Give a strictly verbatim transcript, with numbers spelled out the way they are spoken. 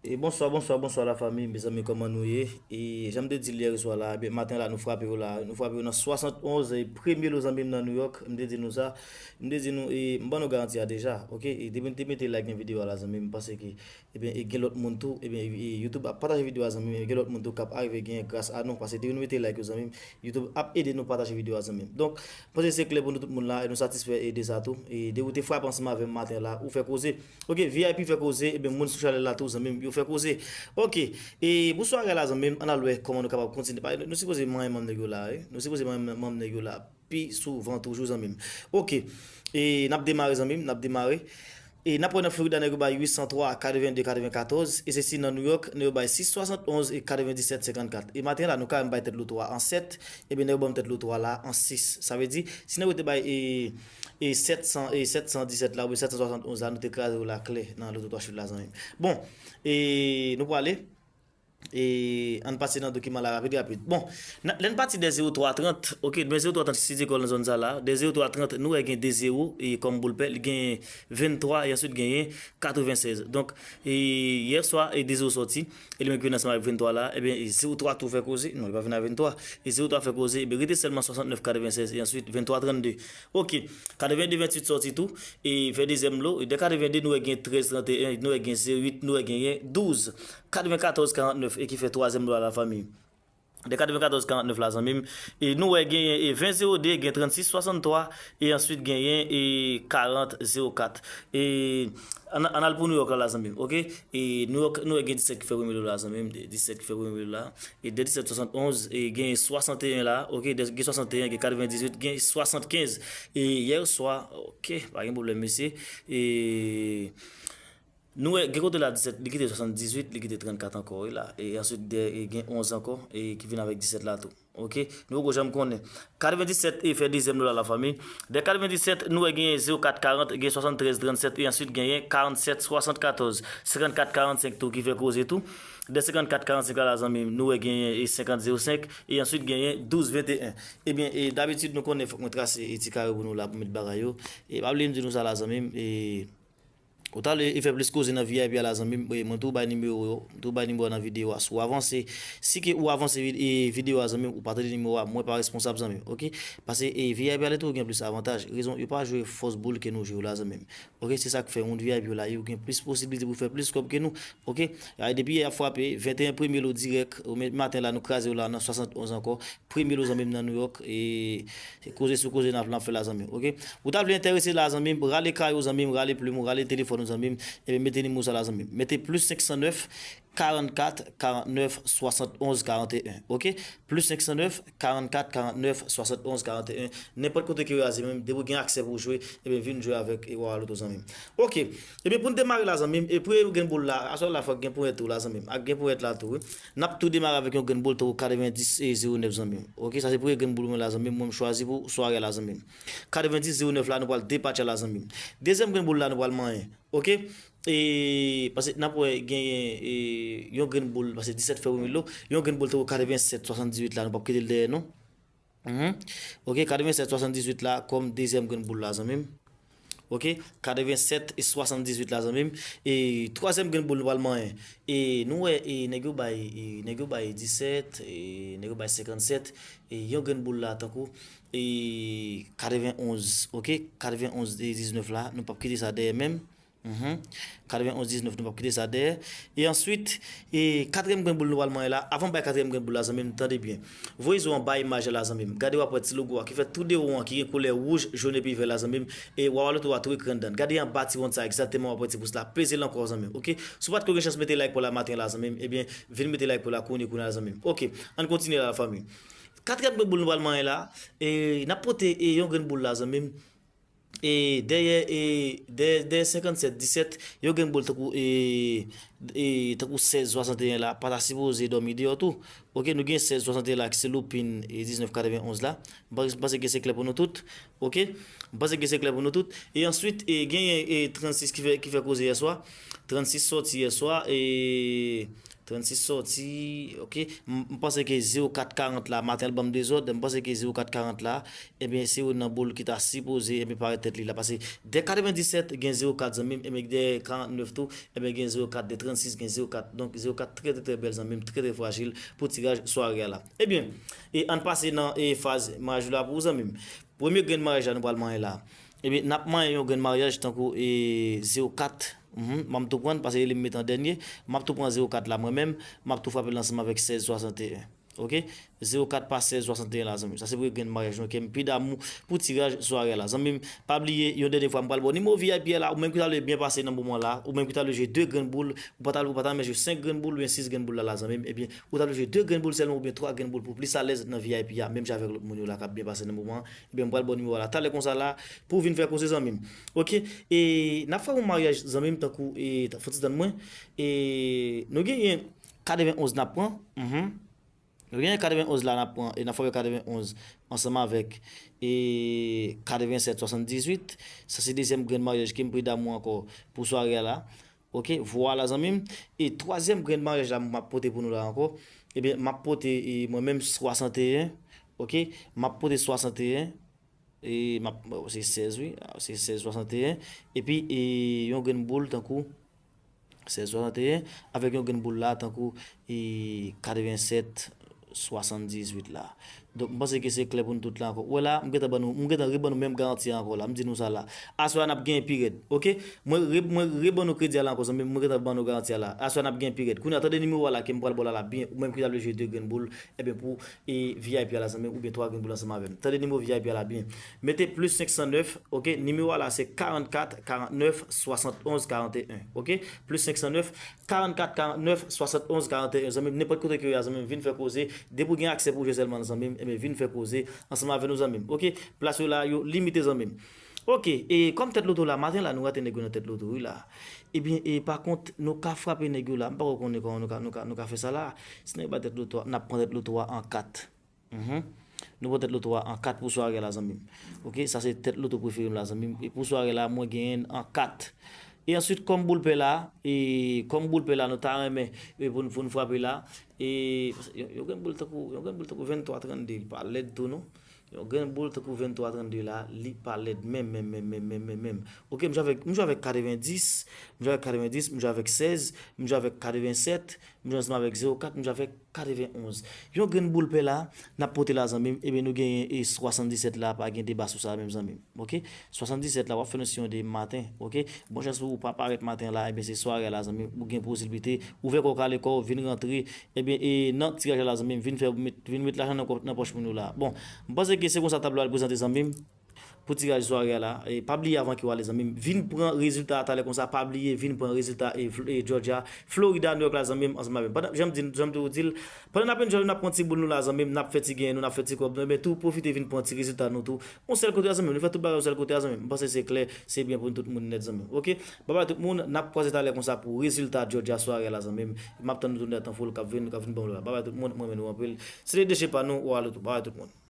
E bonswa, bonswa, bonswa lafanmi, mezanmi, kòman nou ye? E jan m te di l yè swa la, ebyen, maten la, nou frape yo la, nou frape yo nan swasannonz, e premye lo zanmi m nan New York, m te di nou sa, m te di nou, e m ban nou garanti a deja, oke? E depi nou te mete like nan videyo a la, zanmi m, m panse ke, ebyen, e gen lòt moun tou, ebyen, e YouTube ap pataje videyo a, zanmi m, e gen lòt moun tou k ap arive genyen gras a nou, paske depi nou mete like yo, zanmi m, YouTube ap ede nou pataje videyo a, zanmi m. Donk, m panse se klè pou nou tout moun la, e nou satisfè e de sa tou, e depi w te frape ansanm avè m maten la, ou fè koze. Oke, V I P fè koze, ebyen, moun sou chanèl la tou, zanmi m, yo fè koze. Oke, e pou sware la, zanmi m, ann al wè kòman nou kapab kontinye. Paske nou sipoze manyen manm nèg yo la, wi. Nou sipoze manyen manm nèg yo la pi souvan toujou, zanmi m. Oke, e n ap demare, zanmi m, n ap demare. E n ap wè nan Florida, nèg yo bay uit san twa, katreven de, katreven katòz. E se si nan New York, nèg yo bay sis swasannonz e katreven disèt, senkannkat. E maten la, nou ka menm bay tèt loto a an sèt, ebyen, nèg yo ban m tèt loto a la an sis. Sa vle di, si nèg yo te bay, e, e sèt san, e sèt san disèt la, oubyen sèt san swasannonz la, nou te kraze yo la klè nan loto twa chif la, zanmi m. Bon, e nou prale. E ann pase nan dokiman la rapid, rapid. Bon, n a, lè n pati de zewo twa trant, oke, men zewo twa trant City Call nan zòn sa la. De zewo twa trant, nou wè gen de zewo, e kòm boul pè, li gen venntwa, e answit genyen katrevensèz. Donk, e yè swa, e de zewo sòti, e li menm ki vin ansanm avèk venntwa la, ebyen, e zewo twa tou fè koze. Non, li pa vin a venntwa. E zewo twa fè koze, ebyen, rete sèlman swasantnèf katrevensèz, e answit venntwa trannde. Oke, katreven de venntuit sòti tou, e fè dezyèm lo, e de katreven de nou wè gen trèz tranteyen, nou wè gen zewo uit, nou wè genyen douz. Katreven katòz karantnèf, e ki fè twazyèm lo a, lafanmi. De katreven katòz karantnèf la, zanmi m, e nou wè genyen, e ven zewo de, gen trannsis swasanntwa, e answit genyen, e karant zewo kat. E ann, ann al pou New York la, la, zanmi m, oke? E New York, nou wè gen disèt ki fè premye lo la, zanmi m, disèt ki fè premye lo la. E de disèt swasannonz, e gen swasanteyen la, oke, de, gen swasanteyen, gen katrevendizuit, gen swasannkenz. E yè swa, oke, pa gen pwoblèm, mesye. E nou wè, gen kote la disèt, li kite swasanndizuit, li kite trannkat ankò, wi la. E answit, de, e gen onz ankò, e ki vin avèk disèt la tou. Oke, nou poko janm konnen. Katrevendisèt e fè dezyèm lo la, lafanmi. De katrevendisèt, nou wè genyen zewo kat karant, gen swasanntrèz trannsèt, e answit genyen karannsèt swasannkatòz, senkannkat karannsenk tou ki fè koze tou. De senkannkat karannsenk la, la, zanmi m, nou wè genyen e senkant zewo senk, e answit genyen douz venteyen. Ebyen, e dabitid nou konnen fòk mwen trase e ti kare pou nou la pou met bagay yo. E pa bliye m di nou sa la, zanmi m, e ou ta vle e fè plis koze nan V I P a la, zanmi m, e mwen tou bay nimewo yo, mwen tou bay nimewo a nan videyo a. Si w avanse, si ke ou avanse vid-, e videyo a, zanmi m, ou pa tande nimewo a, mwen pa responsab, zanmi m, oke? Paske e V I P a li tou gen plis avantaj. Rezon, yo pa jwe fòs boul ke nou jwe yo la, zanmi m. Oke, se sa k fè moun V I P yo la, yo gen plis posiblite pou fè plis kòb ke nou. Oke, a, depi yè y ap frape, venteyen premye lo dirèk, o, men maten la, nou kraze yo la nan swasannonz ankò. Premye lo, zanmi m, nan New York, e se koze sou koze n ap, n ap fè la, zanmi m, oke? Ou ta vle enterese la, zanmi m, rale kay ou, zanmi m, rale plim ou, rale telefòn ou, zanmi m, ebyen, mete nimewo sa la, zanmi m. Mete plis senksannèf, karannkat, karannèf, swasannonz, karanteyen, oke? Plis senksannèf, karannkat, karannèf, swasannonz, karanteyen. Nenpòt kote ke w ye a, zanmi m, depi w gen aksè pou w jwe, ebyen, vin jwe avèk e Wawa Loto, zanmi m. Oke. Ebyen, pou n demare la, zanmi m, e premye grenn boul la, aswè la fòk gen ponyèt tou la, zanmi m. Ak gen ponyèt la tou, wi. N ap tou demare avèk yon grenn boul tankou katrevendis e zewo nèf, zanmi m. Oke, sa se premye grenn boul mwen la, zanmi m. Mwen, m chwazi pou sware la, zanmi m. Katrevendis zewo nèf la, nou pral depatche la, zanmi m. Dezyèm grenn boul la, nou pral manyen. Oke? E, paske n ap wè genyen, e, yon grenn boul, paske disèt fè premye lo, yon grenn boul tankou katrevensèt swasanndizuit la, nou p ap kite l dèyè, non. Mhm. Oke, katrevensèt swasanndizuit la, kòm dezyèm grenn boul la, zanmi m. Oke, katrevensèt e swasanndizuit la, zanmi m. E twazyèm grenn boul nou pral manyen. E nou wè, e nèg yo bay, e nèg yo bay disèt, e nèg yo bay senkannsèt, e yon grenn boul la, tankou, e katrevenonz, oke, katrevenonz e diznèf la, nou p ap kite sa dèyè menm. Mhm. Katrevenonz diznèf, nou p ap kite sa dèyè. E answit, e katriyèm grenn boul nou pral manyen la. Avan m bay katriyèm grenn boul la, zanmi m, tande byen. Voye zo w anba imaj la, zanmi m. Gade, w ap wè ti logo a ki fè tou de wo an ki gen koulè wouj, jòn epi vè la, zanmi m. E Wawa Loto a tou ekri anndan l. Gade anba ti wonn sa egzakteman, w ap wè ti pous la. Peze l ankò, zanmi m. Oke? Si w pa t ko gen chans mete like pou la maten la, zanmi m, ebyen, vin mete like pou la kounye, kounye a, zanmi m. Oke, ann kontinye la, lafanmi. Katriyèm grenn boul nou pral manyen la, e n ap pote, e yon grenn boul la, zanmi m. E dèyè, e dèyè, dèyè senkannsèt disèt, yon grenn boul tankou, e, e tankou sèz swasanteyen la, pa ta sipoze dòmi deyò tou. Oke, nou gen sèz swasanteyen la ki se loupin, e diznèf katrevenonz la. M pa-, m panse ke se klè pou nou tout. Oke? M panse ke se klè pou nou tout. E answit, e genyen, e trannsis ki fè, ki fè koze yè swa. Trannsis sòti yè swa, e Trannsis sòti, ok. M, m panse ke zewo kat karant la, maten an l ban m dezòd, m panse ke zewo kat karant la, ebyen, se youn nan boul ki ta sipoze, ebyen, parèt tèt li la. Paske de katrevenndisèt gen zewo kat zanmi m, ebyen, de karantnèf tou, ebyen, gen zewo kat, de trannsis gen zewo kat. Donk, zewo kat trè, trè, trè bèl zanmi m, trè, trè frajil pou tiraj sware a la. Ebyen, e ann pase nan e faz maryaj la pou ou zanmi m. Premye grenn maryaj la nou pral manyen la. Ebyen, n ap manyen yon grenn maryaj tankou e zewo kat. Mhm, m ap tou pran, paske li m met an dènye. M ap tou pran zewo kat la mwen menm. M ap tou frape l ansanm avèk sèz swasanteyen. Ok? Zewo kat pa sèz swasanteyen la, zanmi. Sa se premye grenn maryaj nou ke m pi damou pou tiraj sware a la. Zanmi m, pa bliye, yon dènye fwa, m pral ba w nimewo V I P a la, ou menm ki ta vle byen pase nan moman la, ou menm ki ta vle jwe de grenn boul, ou pa ta, ou pa ta renmen jwe senk grenn boul oubyen sis grenn boul la, la, zanmi m, ebyen, ou ta vle jwe de grenn boul sèlman oubyen twa grenn boul pou plis alèz nan V I P a, menm jan avèk lòt moun yo la k ap byen pase nan moman an, ebyen, m pral ba w nimewo a la talè konsa la, pou w vin fè koze zanmi m. Ok? E n ap fè yon maryaj zanmi m tankou, e, fò ti tann mwen, e nou genyen katrevenn onz n ap pran, mhm. Nou genyen katrevenn onz la n ap pran, e n ap fè katrevenn onz ansanm avèk, e, katreven sèt swasanndizuit. Sa se dezyèm grenn maryaj ke m pi damou ankò pou sware a la. Ok, vwala zanmi m. E twazyèm grenn maryaj la m ap pote pou nou la ankò. Ebyen, m ap pote, e, mwen menm swasanteyen. Ok, m ap pote swasanteyen. E m ap, se sèz wi, se sèz swasanteyen. Epi, e, yon grenn boul tankou sèz swasanteyen, avèk yon grenn boul la tankou, e, katreven sèt swasanndizuit la. Donk, m panse ke se klè pou nou tout la ankò. Ou wè la, m gentan ban nou, m gentan reban nou menm garanti a ankò la. M di nou sa la. Aswè a n ap genyen pi rèd. Ok? Mwen re, mwen reban nou kredi a la ankò, zanmi m, mwen gentan ban nou garanti a la. Aswè a n ap genyen pi rèd. Kounye a, tande nimewo a la ke m pral ba w la, la byen. Ou menm ki ta vle jwe de grenn boul, ebyen, pou, e, V I P a la, zanmi m, oubyen twa grenn boul ansanm avè m. Tande nimewo V I P a la byen. Mete plis senk san nèf, ok? Nimewo a la se karannkat karannèf swasannonz karanteyen, ok? Plis senk san nèf, karannkat karannèf swasannonz karanteyen, zanmi m, nenpòt kote ke w ye a, zanmi m, vin fè koze. Depi w gen aksè pou jwe sèlman, zanmi m, ebyen, vin fè koze ansanm avè nou, zanmi m, ok? Plas yo la, yo limite, zanmi m. Ok, e kòm tèt loto la, maten la, nou rate nèg yo nan tèt loto, wi la. Ebyen, e pa kont, nou ka frape nèg yo la. M pa konnen kòman nou ka, nou ka, nou ka fè sa la. Si nèg yo ba tèt loto a, n ap pran tèt loto a an kat. Mhm. Nou pran tèt loto a an kat pou sware la, zanmi m. Ok, sa se tèt loto prefere m la, zanmi m. E pou sware la, mwen genyen l an kat. E answit, kòm boul pè la, e kòm boul pè la, nou ta renmen, e pou, n- pou n frape la. E yon, yon grenn boul tankou, yon grenn boul tankou venntwa trannde, li pa lèd tou, non. Yon grenn boul tankou venntwa trannde la, li pa lèd menm, menm, menm, menm, menm, menm, menm. Ok, m jwe avèk, m jwe avèk katrevendis, m jwe avèk katrevendis, m jwe avèk sèz, m jwe avèk katrevensèt, m jwe ansanm avèk zewo kat, m jwe avèk katrevennonz. Yon grenn boul pè la, n ap pote la, zanmi m, ebyen, nou genyen e swasanndisèt la, pa gen deba sou sa menm, zanmi m. Ok? Swasanndisèt la, w ap fè nou siyon de maten, ok? Bon chans pou ou pa parèt maten la, ebyen, se sware la, zanmi m, ou gen posiblite, ouvè kò w, kale kò w, vin rantre, ebyen, e nan tiraj la, zanmi m, vin fè, met, vin met lajan nan kò, nan pòch moun yo la. Bon, m panse ke se konsa tablo a al prezante, zanmi m. Pou tiraj sware a la, e pa bliye avan ke w ale, zanmi m, vin pran rezilta a talè konsa, pa bliye, vin pran rezilta e, Fl- e Georgia, Florida, New York la, zanmi m, ansanm avè m. Pandan, jan m di, jan m toujou di l, pandan n ap enjoy, n ap pran ti boul nou la, zanmi m, n ap fè ti gen nou, n ap fè ti kòb nou, men tou pwofite vin pran ti rezilta nou tou. Yon sèl kote a, zanmi m, nou fè tout bagay yon sèl kote a, zanmi m. M panse se klè, se byen pou nou tout moun nèt, zanmi m. Ok? Babay tout moun, n ap kwaze talè konsa pou rezilta Georgia sware a la, zanmi m. M ap tann nou tou nèt an foul k ap vin, k ap vin ban nou la. Babay tout moun, mwen renmen nou anpil. Se te deche pa nou, ou ale tou. Babay tout moun.